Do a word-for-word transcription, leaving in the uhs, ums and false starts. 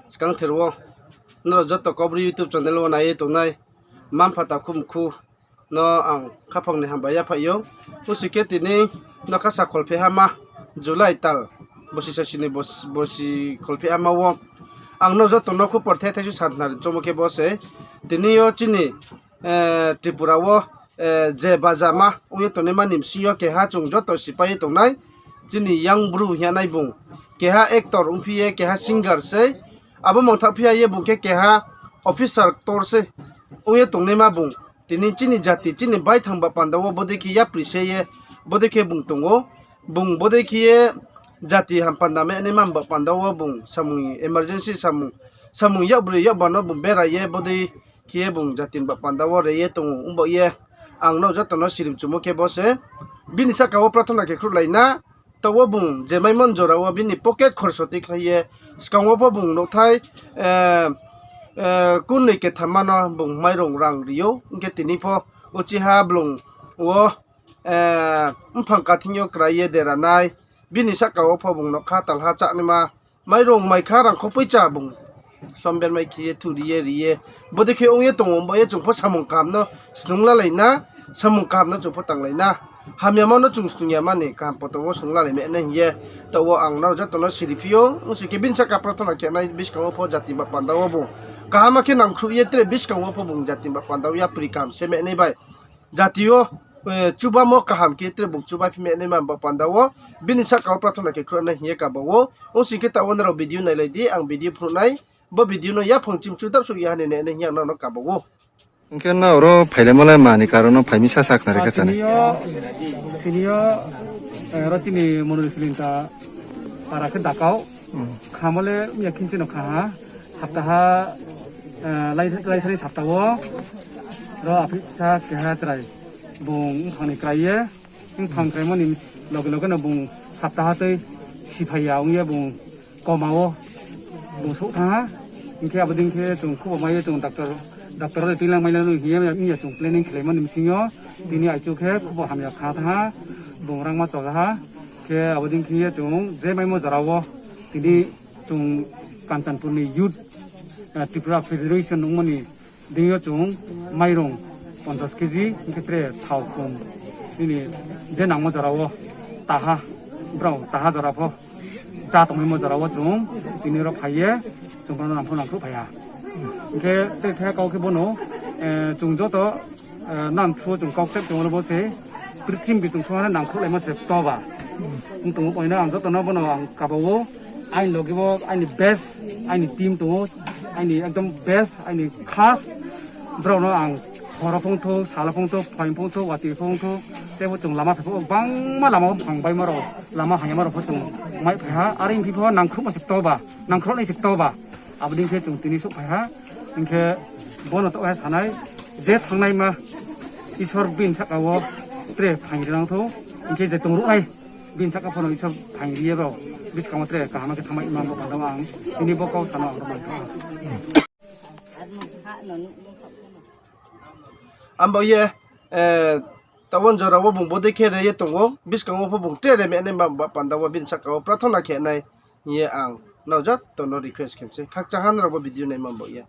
Skang ther wo, nrao joto Kaubru YouTube channel wo nai ye tongnai, mma-mpha takhu mkhu no ang khaphang ni hambai yaphaih ou. Ongsi khe tini nokha sa kholphehama July tal bosi sasini bos-, bosi kholphehama wo ang nrao joto no khupor the thaisu santhna ri choungmo khe bo se. Tini yo chini, eh, Tripura wo, eh, je bajama ong ye tongnaima ni bsing yo keha chung joto sipai ye tongnai. Chini Yang Bru hing ye nai bung keha actor ongphi ye, keha singer sei. Abo mangthaoh phi ya ye bung khe keha officer ktor sei ong ye tongnaima bung. Tini chini jati, chini baithang ba panda wo bodei khe yapri se ye, bodei khe bung tong ou. Bung bodei khe ye jati ham panda mehnaima ba panda wo bung samung emergency samung, samung yakbroi yakba no bung bera ye bodei khe ye bung jati ni ba panda wo re ye tong ou. Ongba ye ang nrao joto no sirim chumo khe bo se. Bini sahka wo prathona khe khruhlai na, taoh wo bung je maimo jora wo bini pocket khorso tuikhlai ye, skang wo pho bung nouhthai, eh, eh, kurnoi kethamma no bung mairung rang ri ou, ong khe tini pho uchiha blung wo, eh, mphang kathing yo krai ye dera nai, bini sahka wo pho bung nokha talha chánaima, mairung maikha rangkho poicha bung somber mai khe ye thu ri ye ri ye, bodei khe ong ye tong ou, ongba ye chung pho samung kaham no snung lalai na, samung kaham no chung pho tanglai na, hamyama no chung snung yama ni kaham poto wo snung lalai meh nai hing ye, taoh wo ang nrao joto no siri phi ou. Ongsi khe bini sahka prathona khe nai buskang wo pho jati ba panda wo bung kaham khe nangkhruh ye tre buskang wo pho bung jati ba panda wo yapri kaham se meh nai bai. Jati yo, eh, chubamo kaham khe tre bung chuba phi meh naima ba panda wo bini sahka wo prathona khe khruh nai hing ye kaba ou. Ongsi khe taoh wo nrao video nailai di, ang video phnuh nai. Bo video no yaphang chimchu dapsuh ya ha ni nai hing ye ang nrao no kaba ou. Ong khe nrao ro phailaimo le mani karon no phai mi sa sakhnari khe chani. Tini yo, tini yo, eh, ro chini Mondoli Silinta para khe dakau. Khamo le miya khinchi no kha ha. Saptaha, eh, lai, lai thani sapta wo. Ro aphisa keha chrai. Bung mphang ni krai ye. Mphang kraimo ni loge loge no bung saptaha tei siphai ya ong ye bung koma wo bung souh thanng ha. Hing khe abo dei khe chung khubo mai ye chung doctor, doctor rao le tuilang mailai no hing ye miya chung planning khelaimo ni bsing yo. Tini aichu khe khubo hamya kha thanng ha. Bung rangma choja ha. Khe abo dei khe ye chung je maimo jora wo tini chung Kanchanpur ni youth, eh, Tripura Federation ongmo ni deing yo chung mairung ponchas kg, hing khe tre thao kum. Nini je nangmo jora wo taha, brao taha jora pho chá tongmaimo jora wo chung tini ro phai ye, chung brao no nangpho nangkhruh phai ha. Hing khe tre thaiha kau khe bono, eh, chung joto, eh, nang through chung kau kchep tongmo bo se, purthimbi chung songha nangkhruhlaimo se kto ba. Ong tongmo point no ang joto no bono ang kaba ou, aini loge wo aini best, aini team tong ou, aini ekdom best, aini khas. Brao no ang horo phongthou, salo phongthou, phaing phongthou, watoi phongthou, teibo chung lama phai pho, bangma lama wo phang baimo rao, lama hamyama rao pho chung mai phai ha, are ong phi pho nangkhruhmo se kto ba, nangkhruh nai se kto ba. Abo dei khe chung tini souhphai ha, hing khe bono taoh hai sanai, je thanngnaima Isor bini sahka wo tre phaing rinang thou, hing khe je tongruhnai bini sahka pho no Isor phaing ri ye brao buskang wo tre kaham khe thanngmai ma bo panda wo ang tini bo kau sa no ang ro mantha. Abo ye, eh, tabon jora wo bung bodei khe re ye tong ou, buskang wo pho bung tre re meh nai ba panda wo bini sahka wo prathona khe nai hing ye ang nrao joto no request khe mi se. Khakchang ha nrao bo video naima bo ye.